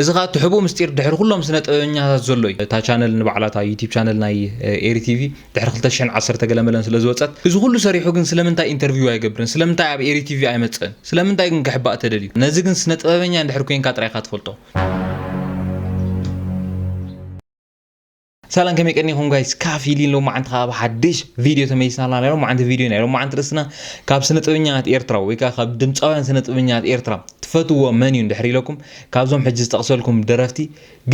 እዚ ኸኣ እቲ ሕቡእ ምስጢር ድሕሪ ኩሎም ስነ ጥበበኛታት ዘሎ እዩ። እታ ቻነል ንባዕላ፣ እታ ዩቲብ ቻነል ናይ ኤሪ ቲቪ፣ ድሕሪ ክልተ ሽሕን ዓሰርተ ገለ መለን ስለ ዝወጸት፣ እዚ ኩሉ ሰሪሑ ግን ስለምንታይ ኢንተርቪው ኣይገብርን? ስለምንታይ ኣብ ኤሪ ቲቪ ኣይመጽእን? ስለምንታይ ግን ክሕባእ ተደልዩ? ነዚ ግን ስነ ጥበበኛ እንድሕር ኮይንካ ጥራይ ኢኻ ትፈልጦ። ሰላም፣ ከመይ ቀኒኹም ጋይስ? ካፍ ኢሊን ሎማዓንቲ ኸኣ ብሓድሽ ቪድዮ ተመሊስና ኣለና። ናይ ሎማዓንቲ ቪድዮ፣ ናይ ሎማዓንቲ ርእስና ካብ ስነ ጥበበኛታት ኤርትራ ወይ ከኣ ካብ ድምጻውያን ስነ ጥበበኛታት ኤርትራ ትፈትዎ መን እዩ እንድሕር ኢለኩም፣ ካብዞም ሕጂ ዝጠቕሰልኩም ደረፍቲ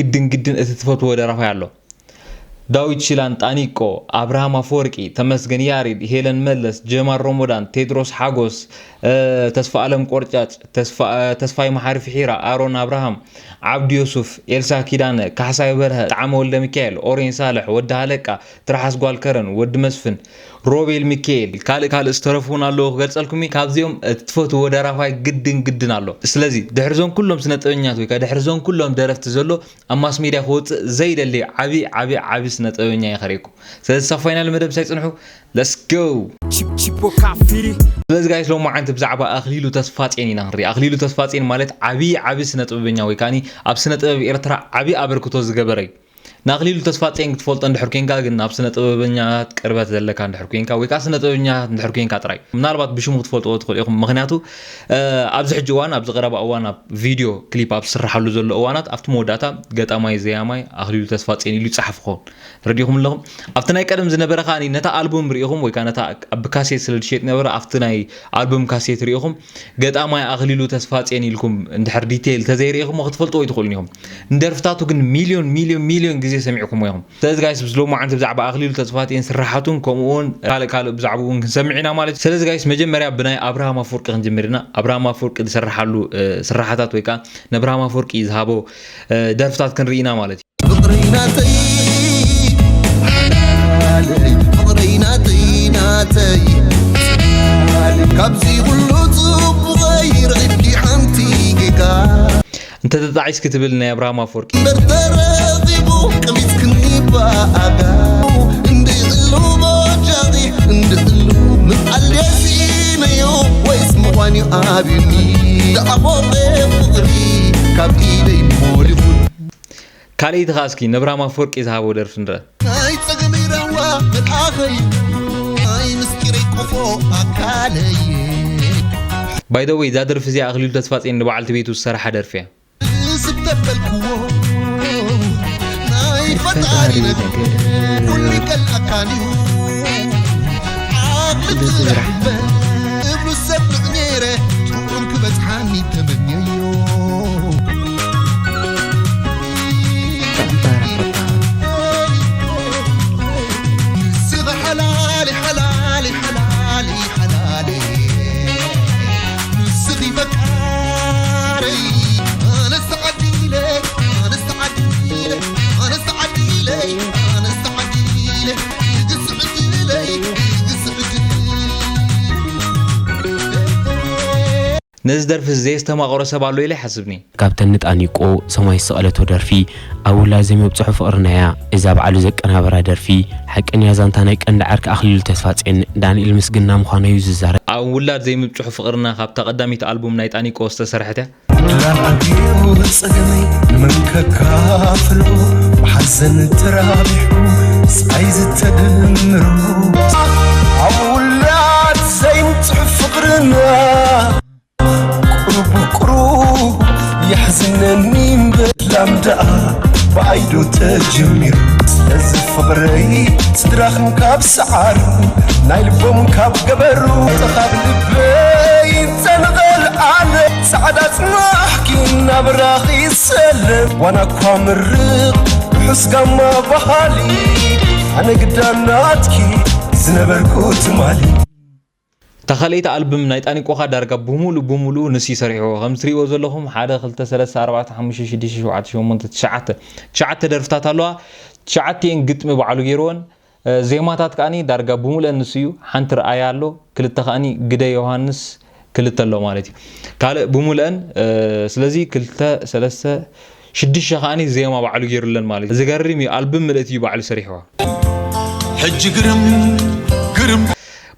ግድን ግድን እቲ ትፈትዎ ደራፋይ ኣሎ። ዳዊት ሽላን ጣኒቆ፣ ኣብርሃም ኣፈወርቂ፣ ተመስገን ያሬድ፣ ሄለን መለስ፣ ጀማል ሮሞዳን፣ ቴድሮስ ሓጎስ፣ እ፣ ተስፋ ኣለም ቆርጫጭ፣ ተስፋ-፣ እ፣ ተስፋይ መሓሪ ፍሒራ፣ ኣሮን ኣብርሃም፣ ዓብዲ ዮሱፍ፣ ኤልሳ ኪዳነ፣ ካሕሳይ በርሀ፣ ጣዕመ ወልደ ሚካኤል፣ ኦሬን ሳልሕ፣ ወዲ ሃለቃ፣ ትርሓስ ጓል ከረን፣ ወዲ መስፍን፣ ሮቤል ሚካኤል፣ ካልእ ካልእ ዝተረፉ እውን ኣለዉ ክገልጸልኩም እየ። ካብዚኦም እቲ ትፈትዎ ደራፋይ ግድን ግድን ኣሎ። ስለዚ ድሕሪ እዞም ኩሎም ስነ ጥበበኛት ወይ ከኣ ድሕሪ እዞም ኩሎም ደረፍቲ ዘሎ ኣብ ማስ ሜድያ ክወጽእ ዘይደሊ ዓቢ ዓቢ ዓቢ ስነ ጥበበኛ እየ ከርእየኩም። ስለዚ ሳብ ፋይናል መደብ ሳይ ጽንሑ። Let's go። Chip Chipo Kafiri. ስለዚ ጋይስ፣ ሎማዓንቲ ብዛዕባ ኣኽሊሉ ተስፋጼን ኢና ክንርኢ። ኣኽሊሉ ተስፋጼን ማለት ዓቢ ዓቢ ስነ ጥበበኛ ወይ ከኣ ኣብ ስነ ጥበብ ኤርትራ ዓቢ ኣበርክቶ ዝገበረ እዩ። ንኣኽሊሉ ተስፋጼን ክትፈልጦ እንድሕር ኮይንካ፣ ግን ናብ ስነ ጥበበኛታት ቅርበት ዘለካ እንድሕር ኮይንካ ወይ ከኣ ስነ ጥበበኛታት እንድሕር ኮይንካ ጥራይ፣ ምናልባት ብሽሙ ክትፈልጥዎ ትኽእሉ ኢኹም። ምኽንያቱ፣ እ፣ ኣብዚ ሕጂ እዋን፣ ኣብዚ ቀረባ እዋን ኣብ ቪድዮ ክሊፕ ኣብ ዝስርሓሉ ዘሎ እዋናት፣ ኣብቲ መወዳእታ ገጣማይ ዘያማይ ኣኽሊሉ ተስፋጼን ኢሉ ይጸሓፍ ክኸውን። ተረዲእኩም ኣለኹም? ኣብቲ ናይ ቀደም ዝነበረ ከኣ ነታ ኣልቡም ርኢኹም ወይ ከኣ ነታ ኣብ ካሴት ስለ ዝሸጥ ነበረ፣ ኣብቲ ናይ ኣልቡም ካሴት ርኢኹም ገጣማይ ኣኽሊሉ ተስፋጼን ኢልኩም እንድሕር ዲቴይል ተዘይርኢኹሞ ክትፈልጥዎ ኣይትኽእሉን ኢኹም። ንደርፍታቱ ግን ሚልዮን፣ ሚልዮን፣ ሚልዮን ግዜ ሰሚዕኩሞ ኢኹም። ስለዚ ጋይስ፣ ምስ ሎማዓንቲ ብዛዕባ ኣኽሊሉ ተስፋጼን ስራሓቱን ከምኡ እውን ካልእ ካልእ ብዛዕባኡ እውን ክንሰምዕ ኢና ማለት እዩ። ስለዚ ጋይስ፣ መጀመርያ ብናይ ኣብርሃም ኣፈወርቂ ክንጅምር ኢና። ኣብርሃም ኣፈወርቂ ዝሰራሓሉ፣ እ፣ ስራሓታት ወይ ከኣ ንኣብርሃም ኣፈወርቂ ዝሃቦ፣ እ፣ ደርፍታት ክንርኢ ኢና ማለት እዩ። ፍቕረይ ናተይ፣ ፍቕረይ ናተይ፣ ናተይ፣ ካብዚ ኩሉ ጽቡቐይ ርኢብኪ ሓንቲ ጌጋ። እንተ ተጣዒስኪ ትብል ናይ ኣብርሃም ኣፈወርቂ። እምበር ተረኺቡ ቅቢጽክኒ ብኣጋ። እንድእሉ ቦጃኺ፣ እንድእሉ ምጣል ደሲነዮ፣ ወይስ ምዃንዩ ኣብዩኒ። ዝዓቦቐ ፍቕሪ ካብ ኢደይ ሞሊቑ። ካልኣይቲ ኸኣ እስኪ ንኣብርሃም ኣፈወርቂ ዝሃቦ ደርፊ ንርኣ። ናይ ጸገመይ ራዋ መልኣኸይ፣ ናይ ምስጢረይ ቆፎ ኣካለይ። ባይ ዘ ወይ፣ እዛ ደርፊ እዚኣ ኣኽሊሉ ተስፋጼን ንበዓልቲ ቤቱ ዝሰርሓ ደርፊ እያ። ስብ ተበልክዎ ናይ ፈጣሪ ነገር ኩሉ ይቀልኣካን እዩ። ዓቕሊ ጥራሕ እምበር እብሉ ሰብ ጥዑም ነይረ፣ ጥዑም ክበጽሓኒ ተመኘዮ። ንስኺ ሓላሊ፣ ሓላሊ፣ ሓላሊ፣ ሓላሊ፣ ንስኺ ፈቃረይ፣ ኣነስ ተዓዲለ፣ ኣነስ ተዓዲለ፣ ኣነስ ተዓዲለ፣ ኣነስ ተዓዲለ፣ ንግስ ዕድለይ፣ ንግስ ዕድለይ። ነዚ ደርፊ ዘየስተማቕሮ ሰብ ኣሎ ኢለ ይሓስብኒ። ካብተን ንጣኒቆ ሰማይ ዝሰቐለቶ ደርፊ ኣብ ውላድ ዘይምብጽሑ ፍቕርና እያ። እዛ ባዕሉ ዘቀናበራ ደርፊ ሓቀኛ ዛንታ ናይ ቀንዲ ዓርኪ ኣኽሊሉ ተስፋጼን ዳንኤል ምስግና ምዃኑ እዩ ዝዛረብ። ኣብ ውላድ ዘይምብጽሑ ፍቕርና ካብታ ቀዳመይቲ ኣልቡም ናይ ጣኒቆ ዝተሰርሐት እያ። ላዕቢኡ ጸገመይ ንመን ከካፍሎ ብሓዘን ተራቢሑ ስቓይ ዝተደምሮ ኣብ ውላድ ዘይምብጽሑ ፍቕርና ቁሩብ ቁሩብ የሕዝነኒ እምበር ላም ደኣ ብኣይዶ ተጀሚሩ ስለዚ ፍቕረይ ስድራኽን ካብ ሰዓሩ ናይ ልቦም ካብ ገበሩ ካብ ልበይ ጸንቐል ኣነ ጻዕዳ ጽናሕኪ ናብራኺ ሰለም ዋና እኳ ምርቕ ርሑስ ጋማ ባህሊ ኣነ ግዳናትኪ ዝነበርኩ ትማሊ እታ ካልኣይቲ ኣልበም ናይ ጣኒቆ ኸኣ ዳርጋ ብሙሉእ ብሙሉእ ንሱ እዩ ሰሪሕዎ። ከም ትሪእዎ ዘለኹም ሓደ፣ ክልተ፣ ሰለስተ፣ ኣርባዕተ፣ ሓሙሽተ፣ ሽዱሽተ፣ ሸውዓተ፣ ሸሞንተ፣ ትሽዓተ፣ ትሽዓተ ደርፍታት ኣለዋ። ትሽዓቲኤን ግጥሚ ባዕሉ ገይርወን። ዜማታት ከኣኒ ዳርጋ ብሙሉአን ንሱ እዩ። ሓንቲ ርኣያ ኣሎ፣ ክልተ ከኣኒ ግደ ዮሃንስ ክልተ ኣሎ ማለት እዩ። ካልእ ብሙሉአን ስለዚ ክልተ፣ ሰለስተ፣ ሽዱሽተ ከኣኒ ዜማ ባዕሉ ገይሩለን ማለት እዩ። ዝገርም እዩ፣ ኣልበም ምልእቲ እዩ ባዕሉ ሰሪሕዋ። ሕጂ ግርም ግርም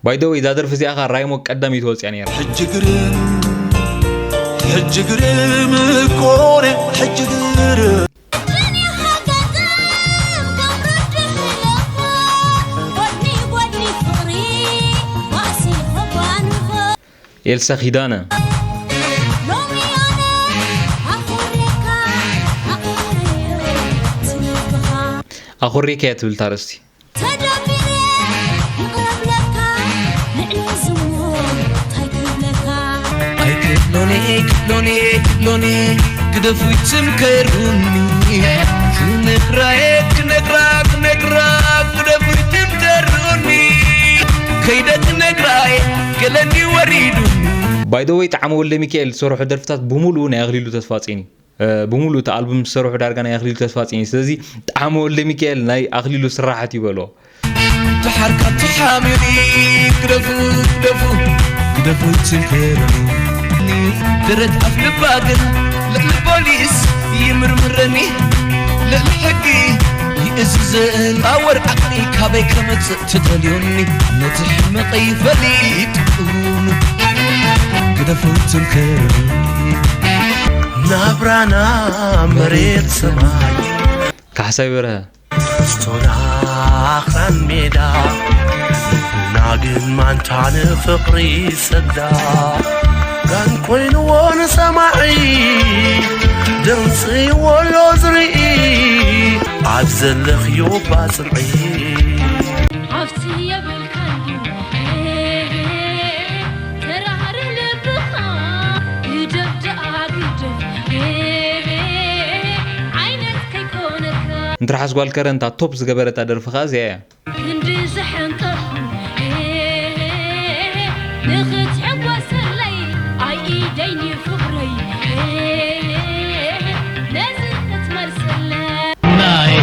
ባይ ዘ ወይ እዛ ደርፊ እዚኣ ኸኣ ራይሞ ቀዳመይቲ ወፂኣ ነይራ። ሕጂ ግርም ሕጂ ግርም እኮ ነይ ሕጂ ግርም ኤልሳ ኪዳነ። ኣኾሬካ እያ ትብል ታረስቲ። ኣይክብሎኒ ክብሎኒ ክብሎኒ ግደፉ ይትምከሩኒ ክነግራየ ክነግራ ክነግራ ግደፉ ይትምከሩኒ ከይደ ክነግራየ ገለኒ ወሪዱኒ ባይደወይ ጣዕመ ወልደ ሚካኤል ዝሰርሑ ደርፍታት ብሙሉኡ ናይ ኣኽሊሉ ተስፋጽዮን እዩ። ብሙሉእ እቲ ኣልቡም ዝሰርሑ ዳርጋ ናይ ኣኽሊሉ ተስፋጽዮን እዩ። ስለዚ ጣዕመ ወልደ ሚካኤል ናይ ኣኽሊሉ ስራሓት እዩ በሎ። ድሓር ካብ ተሓሚኒ ግደፉ ግደፉ ግደፉ ትንክርኒ ደረት ኣፍ ልባ ግን ልዕሊ ፖሊስ ይምርምረኒ ልዕሊ ሕጊ ይእዝዘን ኣወር ዓቕሊ ካበይ ከመጽእ ትደልዮኒ ነቲ ሕመቐይ ፈሊጥኩም ግደፉ ትንክርኒ ናብራና መሬት ሰማይ ካሕሳይ በርሀ ስቶና ኣኽራን ሜዳ ልብና ግን ማንታ ንፍቕሪ ይሰግዳ ጋን ኮይንዎ ንሰማዒ ድምፂ ወሎ ዝርኢ ኣብ ዘለኽዮ ባፅንዒ ሃፍቲ የብልካን ድዩ ተራህርህ ልብኻ ግደፍ ደኣ ግደፍ ዓይነት ከይኮነካ እንትርሓስ ጓል ከረንታ ቶፕ ዝገበረታ ደርፊ ኸዓ እዚኣ እያ። ክንዲ ዝሐንቀኹ ንኽትሕጎሰለይ ኣይ ኢደይ ንፍቕረይ ነዚ ክትመልሰለይ ቡናየ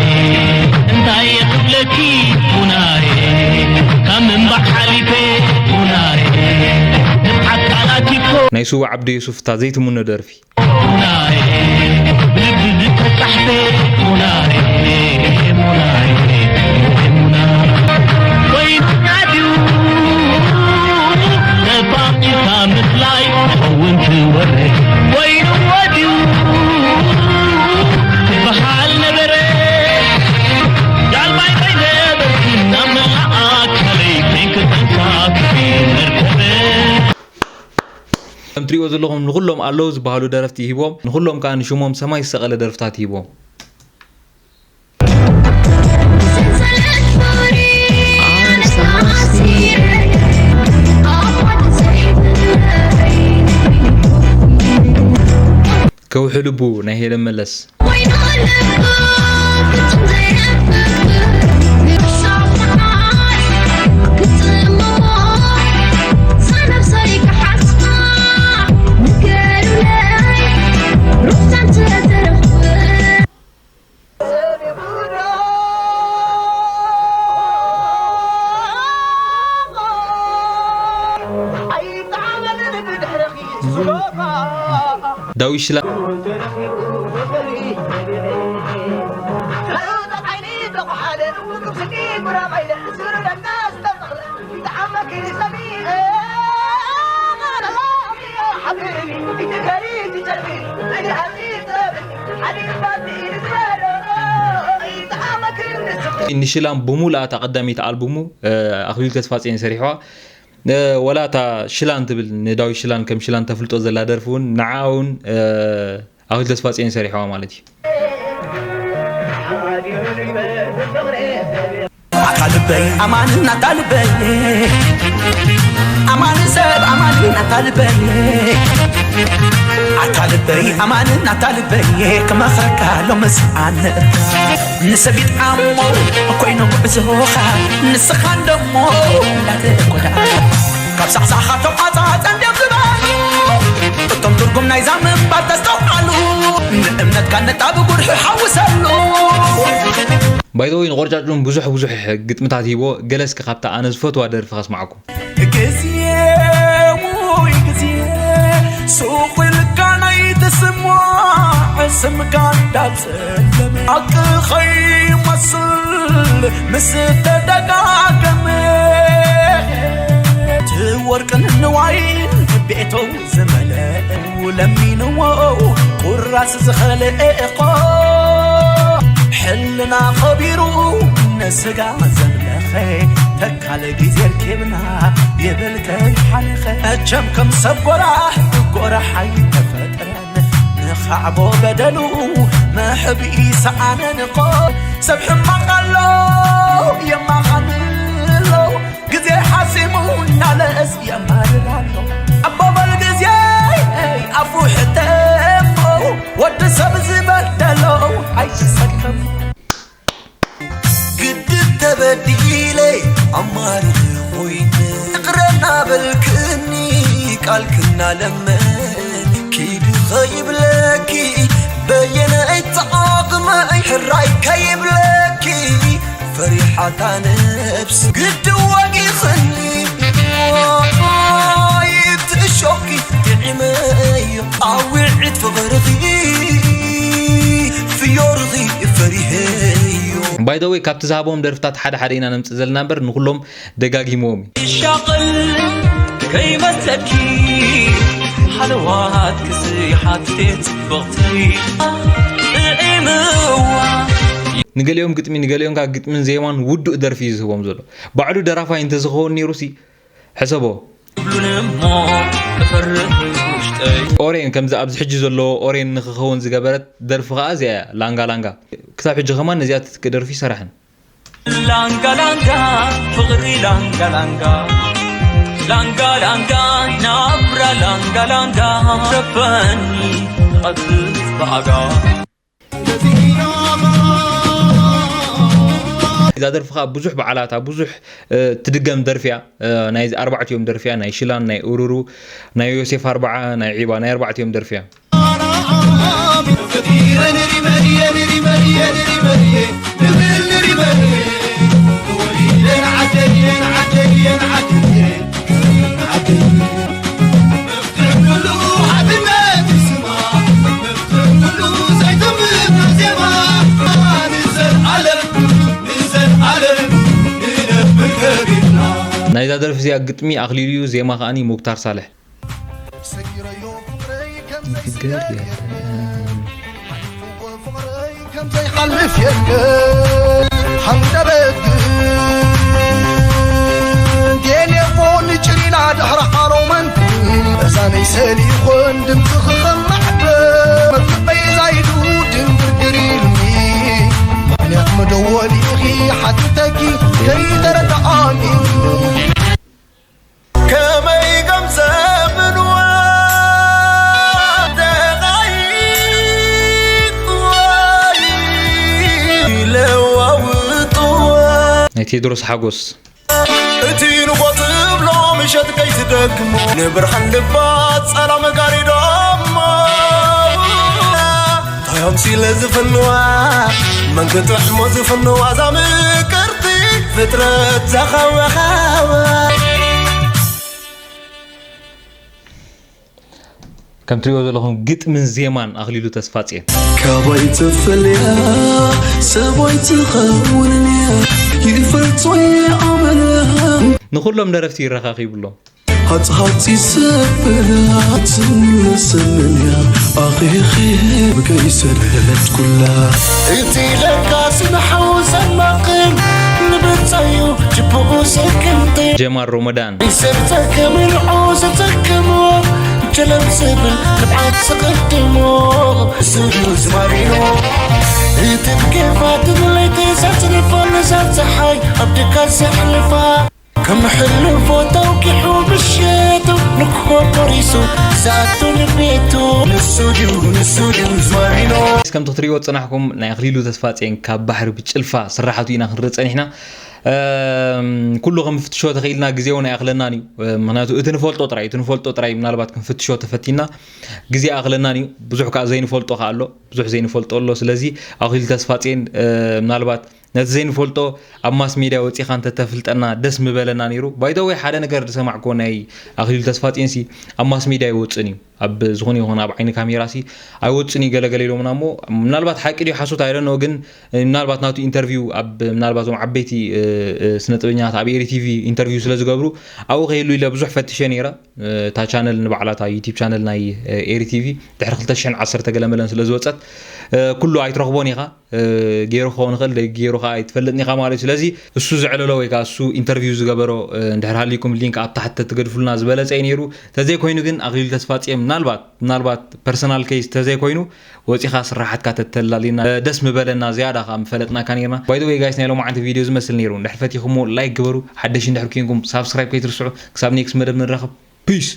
እንታይ ክብለኪ ቡናየ ካብ ምንባዕ ሓሊፈ ቡናየ ንብዓት ቃላት እኮ ናይ ስዉእ ዓብዱ የሱፍ እታ ዘይትምኖ ደርፊ። ከም ትሪእዎ ዘለኹም ንኹሎም ኣለዉ ዝበሃሉ ደረፍቲ ይሂቦም፣ ንኹሎም ከኣ ንሽሞም ሰማይ ዝሰቐለ ደርፍታት ይሂቦም። ከውሒ ልቡ ናይ ሄለን መለስ። ዳዊት ሽላ ንሽላን ብሙሉኣ እታ ቀዳመይቲ ኣልቡሙ ኣኽሊሉ ተስፋጽዮን ሰሪሕዋ። ወላ እታ ሽላን ትብል ንዳዊት ሽላን ከም ሽላን ተፍልጦ ዘላ ደርፊ እውን ንዓ እውን ኣኽሊሉ ተስፋጽዮን ሰሪሕዋ ማለት እዩ። ኣታ ልበይ ኣማን ኣታ ልበይ ኣማን ሰብ ኣማን ኣታ ልበይ ኣታ ልበይ ኣማን ኣታ ልበይ ክመኽረካ ሎምስ ኣነ ንሰብ ይጥዓሞ ኮይኑ ጉዕዞኻ ንስኻ እንደሞ እንዳተጎዳ ካብ ሳዕሳኻቶም ኣጻጸ እንዲዮም ዝበሉ እቶም ትርጉም ናይዛ ምንባር ተስተውዓሉ ንእምነትካ ነጣ ብጉርሒ ሓውሰሉ ባይዘወይ ንቆርጫጭም ብዙሕ ብዙሕ ግጥምታት ሂቦ። ገለ እስኪ ካብታ ኣነ ዝፈትዋ ደርፊ ከስማዓኩም። ግዜ ውይ ግዜ ሱቕ ኢልካ ናይ ተስማዕ ስምካ እንዳጸለመ ሓቂ ኸይመስል ምስ ተደጋገመ እቲ ወርቅን ንዋይን ቤቶም ዝመልኡ ለሚንዎ ቁራስ ዝኸልእ እኮ ሕልና ኸቢሩ ንስጋ ዘምለኸ ካልእ ግዜ ርኪብና ይብል ከይሓለኸ። መቸም ከም ሰብ ጎራሕ ጎራሕ ኣይተፈጥረን። ንኻዕቦ በደሉ መሕብኢ ሰኣነን እኮ። ሰብ ሕማቕ ኣሎ የማኻን ኣሎ። ግዜ ሓሲሙ እናለእስ የማርር ኣሎ። ኣቦ በል ግዜ ኣፉ ሕተሞ። ወዲ ሰብ ዝበደሎ ኣይትሰከም። ግድን ተበዲለ ኣማርር ኮይነ። ይቕረ እናበልክኒ ቃልክና ለመን። ኪዲ ከይብለኪ በየናይ ተዓቕመይ። ሕራይ ከይብለኪ ፈሪሓታ ነብስ ግዲ ወጊኽኒ። ኣይትእሾኺ ጥዒመዮ ኣዊዒት ፍቕርኺ ፍዮርኺ ፈሪሀዮ። ባይደወይ ካብቲ ዝሃቦም ደርፍታት ሓደ ሓደ ኢና ነምፅእ ዘለና እምበር ንኩሎም ደጋጊምዎም እዩ። ይሻቕል ከይመስለኪ ሓለዋት ክስይሓት ጽብቕቲ ጥዒምዋ ንገሊኦም ግጥሚ ንገሊኦም ካብ ግጥምን ዜማን ውዱእ ደርፊ እዩ ዝህቦም ዘሎ። ባዕሉ ደራፋይ እንተዝኸውን ነይሩሲ ሕሰቦ። ትብሉን እሞ እፈርህ ውሽጠይ ኦሬን ከምዚ ኣብዚ ሕጂ ዘሎ ኦሬን ንክኸውን ዝገበረት ደርፊ ከዓ እዚኣ እያ ላንጋ ላንጋ። ክሳብ ሕጂ ከማን ነዚኣ ትትክእ ደርፊ ይሰራሕን። ላንጋ ላንጋ ፍቕሪ ላንጋ ላንጋ ላንጋ ላንጋ ናብራ ላንጋ ላንጋ ረበኒ ቐብስ ብሃጋ እዛ ደርፊ ከዓ ብዙሕ በዓላታ ብዙሕ ትድገም ደርፊያ ናይ ኣርባዕቲኦም ደርፊያ ናይ ሽላን ናይ ኡሩሩ ናይ ዮሴፍ ኣርባዓ ናይ ዒባ ናይ ኣርባዕቲኦም ደርፊያ ናይዛ ደርፊ እዚኣ ግጥሚ ኣኽሊሉ እዩ፣ ዜማ ከኣኒ ሙክታር ሳልሕ። ዘይሓልፍ የለን ሃንደበት ቴሌፎን ጭሪላ ድሕሪ ሓሮመን እዛ ናይ ሰሊኾን ድምፂ ክኸማዕበ መርትበይ ዛይዱ ድንግርግር ኢሉኒ ምኽንያት መደወሊኺ ሓቲተኪ ከይተረዳኣኒ ከመይ ከም ዘብልዋ ደቓይቕ ወይ ለዋውጥዋ ናይ ቴድሮስ ሓጎስ እቲ ንጎ ትብሎ ምሸት ከይትደግሞ ንብርሃን ልባ ጸላም ጋሪዶሞ ታዮም ሲለ ዝፍንዋ መን ክጥዕሞ ዝፍንዋ እዛ ምቅርቲ ፍጥረት ዘኸወኸወ ከም ትሪኦ ዘለኹም ግጥምን ዜማን ኣኽሊሉ ተስፋጽዮን። ካባይ ትፈልያ ሰባይ ትኸውንን እያ ይፈልጦ እየ ኣመላ። ንኹሎም ደረፍቲ ይረኻኺብሎም። ሃጽ ሃጽ ይሰብላ ትምለሰንን እያ ኣኺኺ ብከይሰደድኩላ። እቲ ለካስ ንሓው ዘማቕል ንብጻዩ ጅብኡ ስክምቲ። ጀማል ሮመዳን። ይስርተከ ምንዖ ዘተከሞ ጀለም ዝብል ንብዓት ዘቐድሞ ስሉ ዝማሪኖ እትትገፋ ትብለይቲ ዘትንፋ ነዛ ፀሓይ ኣብ ድካ ዘሕልፋ ከም ሕልፎ ተውቂሑ ምሸቱ ንክኾ ቆሪሱ ዝኣቱ ንቤቱ ንሱ ድዩ ንሱ ድዩ ዝማሪኖ ከምቲ ክትሪእዎ ዝፀናሕኩም ናይ ኣኽሊሉ ተስፋፅየን ካብ ባሕሪ ብጭልፋ ስራሓቱ ኢና ክንርኢ ፀኒሕና። ኩሉ ክንፍትሾ ተኽኢልና ግዜ እውን ኣይኣኽለናን እዩ። ምክንያቱ እቲ ንፈልጦ ጥራይ እቲ ንፈልጦ ጥራይ ምናልባት ክንፍትሾ ተፈቲና ግዜ ኣይኣኽለናን እዩ። ብዙሕ ከዓ ዘይንፈልጦ ከዓ ኣሎ፣ ብዙሕ ዘይንፈልጦ ኣሎ። ስለዚ ኣኽሊሉ ተስፋፅየን ምናልባት ነቲ ዘይንፈልጦ ኣብ ማስ ሜድያ ወፂኻ እንተተፍልጠና ደስ ምበለና ነይሩ። ባይደወይ ሓደ ነገር ዝሰማዕክዎ ናይ ኣኽሊሉ ተስፋፅየንሲ ኣብ ማስ ሜድያ ኣይወፅን እዩ። ኣብ ዝኾነ ይኹን ኣብ ዓይኒ ካሜራ ሲ ኣይወፅን እዩ ገለገለ ኢሎምና እሞ ምናልባት ሓቂ ድዩ ሓሶት ኣይደኖ ግን ምናልባት ናቱ ኢንተርቪው ኣብ ምናልባት ዞም ዓበይቲ ስነ ጥበኛታት ኣብ ኤሪ ቲቪ ኢንተርቪው ስለ ዝገብሩ ኣብኡ ከይሉ ኢለ ብዙሕ ፈትሸ ነይረ እታ ቻነል ንባዕላታ ዩቲብ ቻነል ናይ ኤሪ ቲቪ ድሕሪ ክልተ ሽሕን ዓሰርተ ገለመለን ስለ ዝወፀት ኩሉ ኣይትረኽቦን ኢኻ። ገይሩ ክኸውን ይኽእል፣ ገይሩ ከዓ ኣይትፈልጥን ኢኻ ማለት እዩ። ስለዚ እሱ ዘዕለሎ ወይ ከዓ እሱ ኢንተርቪው ዝገበሮ እንድሕር ሃልይኩም፣ ሊንክ ኣብ ታሕቲ ትገድፉልና ዝበለፀ እዩ ነይሩ። ተዘይኮይኑ ግን ኣኽሊሉ ተስፋፅየ ምናልባት ምናልባት ፐርሰናል ኬስ ተዘይኮይኑ ወፂኻ ስራሓትካ ተተላሊና ደስ ምበለና፣ ዝያዳ ከዓ ምፈለጥናካ ነርና። ባይዘወይ ጋይስ፣ ናይ ሎማዓንቲ ቪዲዮ ዝመስል ነይሩ። እንድሕር ፈቲኹሞ ላይክ ግበሩ። ሓደሽ እንድሕር ኮንኩም ሳብስክራይብ ከይትርስዑ። ክሳብ ኔክስት መደብ ንራኸብ። ፒስ።